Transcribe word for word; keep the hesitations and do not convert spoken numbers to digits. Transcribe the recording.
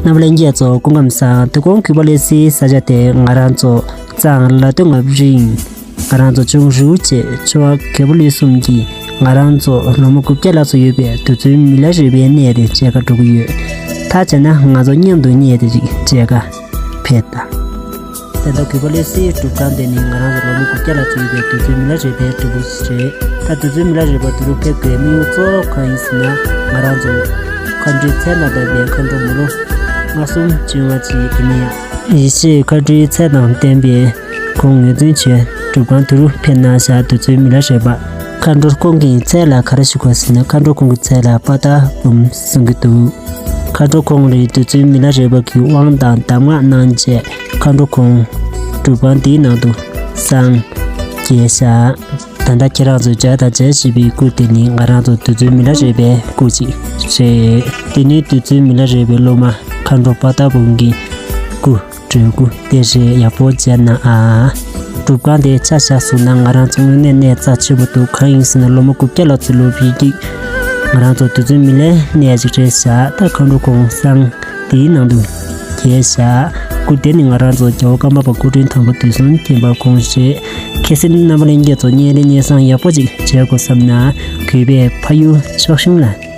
རྣམ་པ་ལྷན་རྒྱས་ཚོ་སྐུ་ཁམས་བཟང་། དེ་གོང་གུས་པ་ལེ་སིའི་ས་ཆ་དེ་ང་རང་ཚོ་གཙང་ལ་སྟོད་མངའ་རིས། ང་རང་ཚོ་ཆུང་རུ་བཅས་ཆོ་བ་གལ་པོ་ལོས་གསུམ་གྱིས་ང་རང་ཚོ་ལོ་མ་དགུ་བརྒྱ་ལྷག་ཙམ་ཡོད་པའི་དུས་ཚོད་མི་ལ་རས་པའི་གནས་དེ་མཇལ་ཁ་འགྲོ་གི་ཡོད། ད་བྱས་ན་ང་ཚོ་མཉམ་དུ་གནས་དེ་ཅིག་མཇལ་ཁ་ཕེབས་དང་། ད་ལྟ་གུས་པ་ལེ་སིའི་སྒྲུབ་ཁང་དེ་ནི་ང་རང་ཚོ་ལོ་མ་དགུ་བརྒྱ་ལྷག་ཙམ་ཡོད་པའི་དུས་ཚོད་མི་ལ་རས་པའི་སྒྲུབ་ཕུག་ཅིག་རེད། ད་དུས་ཚོད་མི་ལ་རས་པ་དུ་རུ་ཕེབས་དགོས་དམིགས་ཡུལ་གཙོ་བོ་གང་ཡིན་ཟེར་ན། ང་རང་ཚོ་མཁའ་འགྲོའི་ཚལ་ནང་དུ་བསྡད་པའི་མཁའ་འགྲོ་མོ་ལོ་མངར་གསུམ་བྱུང་བ་ཅིག་དེ་ནས་ཡེ་ཤེས་མཁའ་འགྲོའི་ཚལ་དང་ལྡན་པའི་ཁོང་ངོས་འཛིན་བྱས་སྒྲུབ་ཁང་དུ་རུ་ཕེབས་གནང་བཞག་དུས་ཚོད་མི་ལ་རས་པ། མཁའ་འགྲོ་ཁོང་གིས་ཚལ་ལ་ག་རེ་ཞུ་དགོས་ཟེར་ན། མཁའ་འགྲོ་ཁོང་གི་ཚལ་ལ་པ་ཏ་བུམ་གསུང་གི་འདུག་མཁའ་འགྲོ་ཁོང་རེད། དུས་ཚོད་མི་ལ་རས་པ་གིས་དབང་དང་གདམས་ངག་གནང་རྗེས་མཁའ་འགྲོ་ཁོང་སྒྲུབ་ཁང་དེའི་ནང་དུ་སངས་རྒྱས་བཞག་ད་ལྟ་ཁྱེད་རང་ཚོས་མཇལ་དང་མཇལ་བཞིན་པའི་སྐུ་དེ་ནི་ང་རང་ཚོ་དུས་ཚོད་མི་ལ་རས་པའི་སྐུ་ཅིག་རེད། དེ་ནི་དུས་ཚོད་མི་ལ་རས་པའི་སློབ་མ་མཁའ་འགྲོ་པ་ཏ་བུམ་གྱི་སྐུ། སྤྲུལ་སྐུ་དེ་རེད། ཡག་པོ་མཇལ་གནང་ཨ། སྒྲུབ་ཁང་དེ་ཆ་བཞག་སོང་ན་ང་རང་ཚོ་དངོས་གནས་གནས་རྩ་ཆེ་པོ་འདུག་གང་ཡིན་ཟེར་ན་ལོ་མ་དགུ་བརྒྱ་ལྷག་ཙམ་ལོ་རྒྱུས་ཀྱི་ང་རང་ཚོ་དུས་ཚོད་མི་ལའི་གནས་ཅིག་རེད་བཞག་ད་མཁའ་འགྲོ་ཁོང་སངས་དེའི་ནང་དུ་གྱེས་བཞག་སྐུ་དེ་ནི་ང་རང་ཚོ་རྒྱལ་བ་ཀརྨ་པ་སྐུ་ཕྲེང་དང་པོ་དུས་གསུམ་མཁྱེན་པ་ཁོང་རེད། གལ་སྲིད་རྣམ་པ་ལྷན་རྒྱས་ཚོ་བརྙན་རིས་སྙན་སེང་ཡག་པོ་ཅིག་མཇལ་དགོས་བསམ་ན་གུས་པས་ཕ་ཡུལ་ཕྱོགས་གཞུང་ལ་